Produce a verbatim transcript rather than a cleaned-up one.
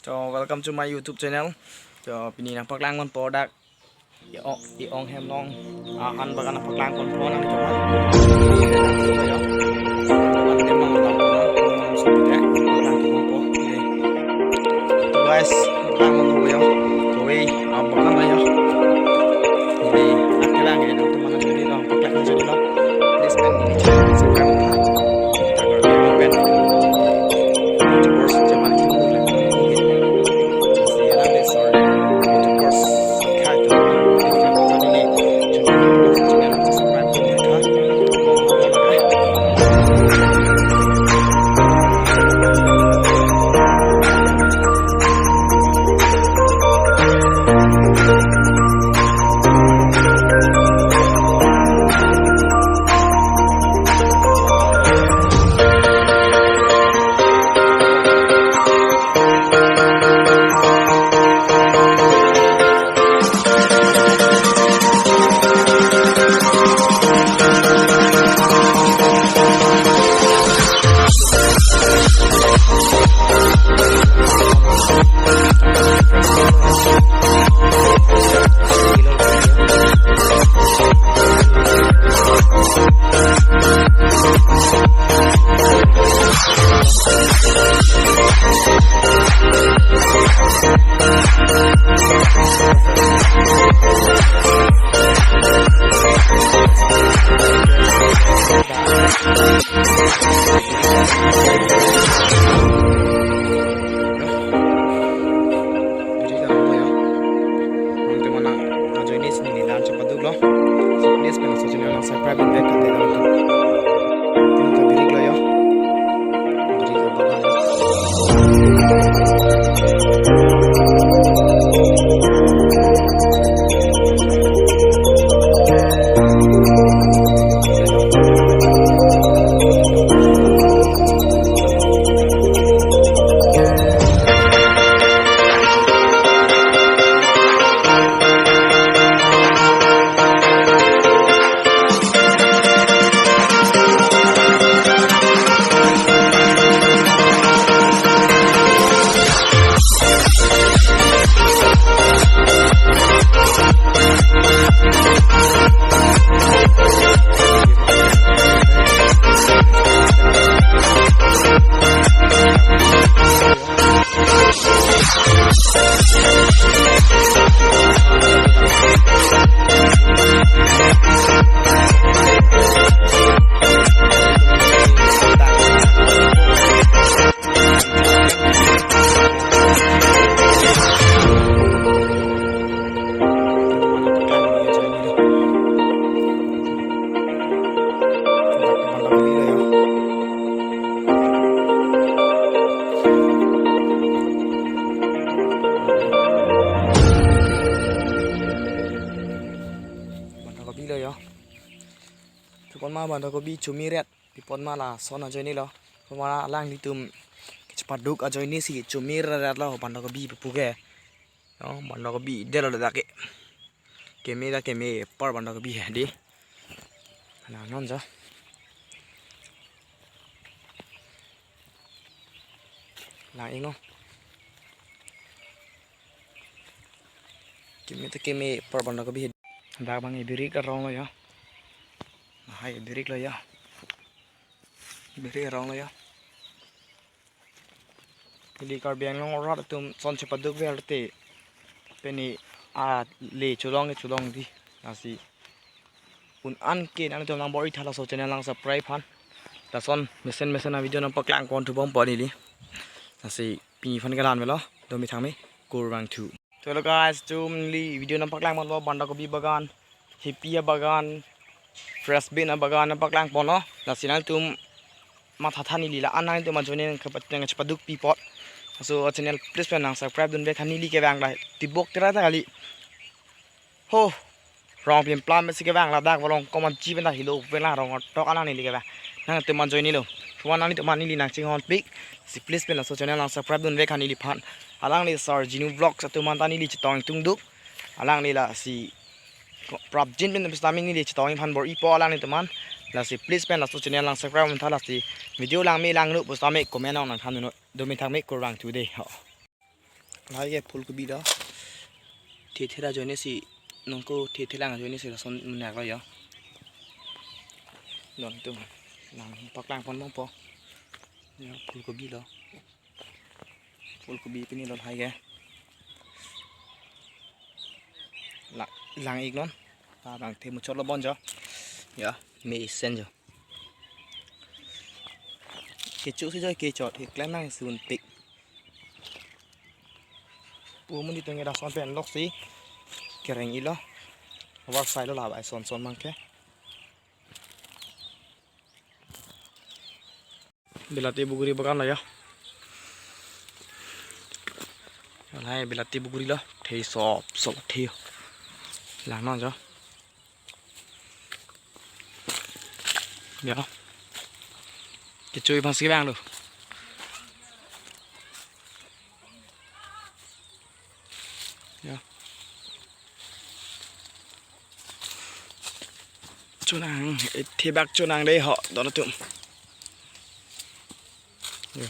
So, welcome to my YouTube channel. So, pini nangpaklang ponpo dak i-ong, i-ong hem along, ah, an bagan nangpaklang ponpo nang cuma. Guys, paklang ponpo yo. Kove, ah, bagan yo. Kove, nangkelang ya, nangtum mana jadi lo, paklang jadi lo. Please, kan, subscribe. Nangtum mana ajoine si neli dan chepaduk lo. So, please, pen laso channel nang subscribe and like kate dan tu. Nangtum birik lo yo. Birik lo bagan. Bandakobi lo yo. Thupon ma bandakobi chumi ret. Pipon ma lason ajoine lo. Pon ma alanglitum kachepaduk ajoine si chumi ret lo bandakobi puke. Yo, bandakobi dei lo dak ke. Keme dak keme apor bandakobi he dei. Nang non jo. Lang ingno. Keme ta keme apor bandakobi he. Dak abang ebirik arong lo yo. Hai ebirik lo yo. Ebirik arong lo yo. Ili Karbi Anglong arat atum son chepaduk ver te pini ale cholong ke cholong dei. Lasi un an ke nangtum nang bor-i tha laso channel nang subscribe aphan. Lason mesen mesen avideo nangpaklang pon thubom pon ili. Lasi pini aphan ke la-an melo, dome thangme, kurvangthu. So hello guys, tum neli video nangpaklang ponlo bandakobi bagan, hippy abagan, fresh bean abagan nangpaklang ponlo. Lasi nangtum matha tha neli la-an nangtum ajoine nang chepaduk pi apot. So channel please pen nang subscribe dunvek tha neli kevang la tibok tera ta kali. Ho. Rong plim plam si kevang ladak volong komat ji pen ta helo pen la rong tok alang neli kevang. Nangtum ajoine lo. Pon nangtum neli nang chinghon pik. Si please pen laso channel nang subscribe dunvek tha neliphan. Alangli Sir Jinu Vlogs atum anta neli chetong tungduk. Alangli lasi prapjin pen pusitame neli chetong aphan bor-ipo alanglitum an. Lasi please pen laso channel nang subscribe tha lasi video langme langno pusitame comment nang nangthan non. Dome thangme kurvangthu dei. Ho. Lahai ke phulkobi lo. Thethe ra ajoine si, nonke thethe lang ajoine si lason munak lo yo. Don atum. Nang paklang pon bom po. Yo, phulkobi lo. Phulkobi pini lo lahai ke. La, lang ik non. Ta bang the muchot lo bon jo. Ya, mesen jo. Kecho si jo kecho, he klem nang sunpik. Pu amonit atum ke lason pen lok si kereng-i lo. War sai lo la bai son son mang ke. Bilati buguri bagan lo ya. Lahai bilati buguri lo. Thei sop sop thei. Lang non jo. Ya. Kecho-i aphan si vang lo. Ya. Chonang, eh, thebak chonang dei ho, don atum. Ya.